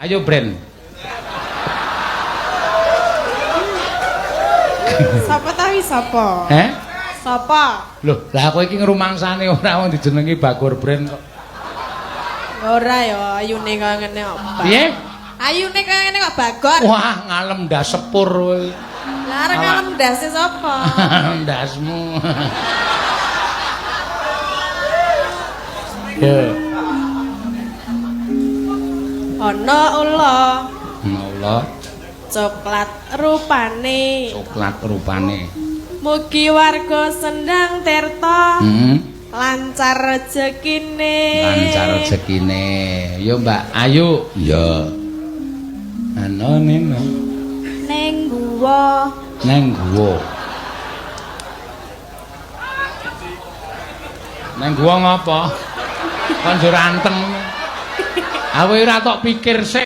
Ayo Bren. Sapa ta wi sapa? Heh? Sapa? Loh, lah kowe iki ngrumangsane ora wong dijenengi Bagor Bren kok. Ora ya, ayune kaya ngene kok. Piye? Ayune kaya ngene kok Bagor. Wah, ngalem ndas sepur kowe. Lah arep ngalem ndase sapa? Ndasmu. Ya. Ana ula Allah, coklat rupane. Coklat rupane. Mugi warga Sendang Tirta lancar rezekine. Lancar rezekine. Yo Mbak Ayu. Iya. Ano neno. Neng guwa. Neng guwa. Neng guwa ngopo? Kon yo ranteng. Aku ora tok pikir sik.